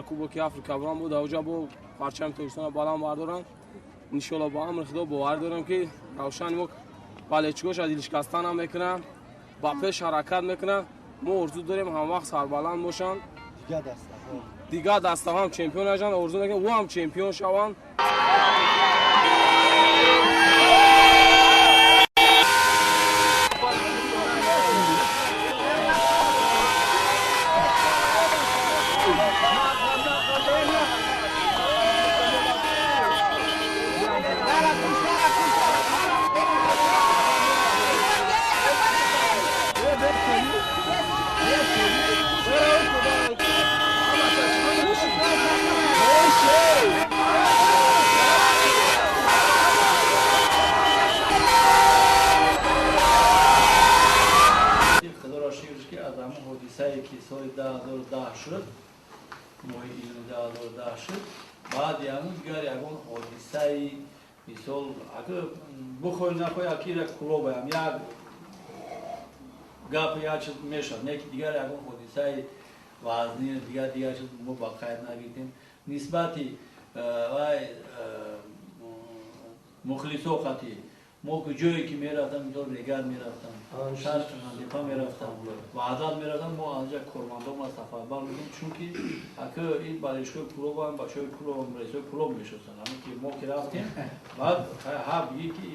Дар Кубоки Африка буран бо дар оҷа бо парчами Тоҷикистонро баланд бардоранд. Иншоалло, ба амри Худо боварӣ дорем, ки Равшани мо болельщикоша дилшикаста намекунад, ба пеш ҳаракат мекунад. Мо орзу дорем, ҳамвақт сарбаланд бошанд, дигар дастаҳо ҳам чемпион нашанд, орзу мекунем, ӯ ҳам чемпион шаванд. Худоро шукр, ки аз ҳамон ҳодисае, ки соли 2010 шуд, моҳи июни 2010 шуд, баъди ҳамун дигар ягон ҳодисаи, мисол, бухоҳӣ нахоҳӣ, акира Кулобаям як гап, як чиз мешавад, не ки дигар ягон ҳодисаи вазнин, дигар чиз мо ба қайд нагирдем. Нисбати вай мухлисо қатӣ мо ҷое ки мерафтам, мисол, Регар мерафтам, шаҳр Қирғонтепа мерафтам, Ваҳдат мерафтам, мо анҷа кормандонро сафарбар мекунем, чунки ака ин болельщикои Кулобам, бачаҳои Кулобам, раисои Кулоб мешиносанд. Ҳамин ки мо ки рафтем, баъд ҳа бигӣ, ки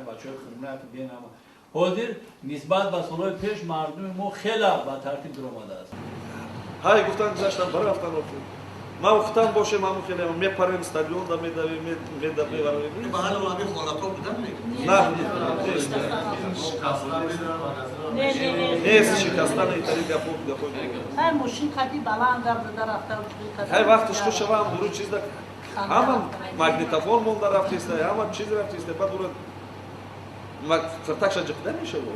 бачаҳои хидмат биен. Ҳама ҳозир нисбат ба солҳои пеш мардуми мо хеле ба тартиб дуромадааст. Ҳай гуфтан, гузаштан, барафтан. Ма гуфтан бошем, ҳамун хеле мепарем, стадионда медавем, мебарем. Ба ҳар ҳол, ҳамин ҳолатҳо будан? На, нест шикастан, итари гапо гапо. Ҳай, мошин қади баланд гап зада рафта. Ҳай, вақтиш хушава, ҳам дуруст чизда, ҳама магнитофон монда рафтиста, ҳама чиз рафтиста, баъд ура сартакша ҷиқида мешава.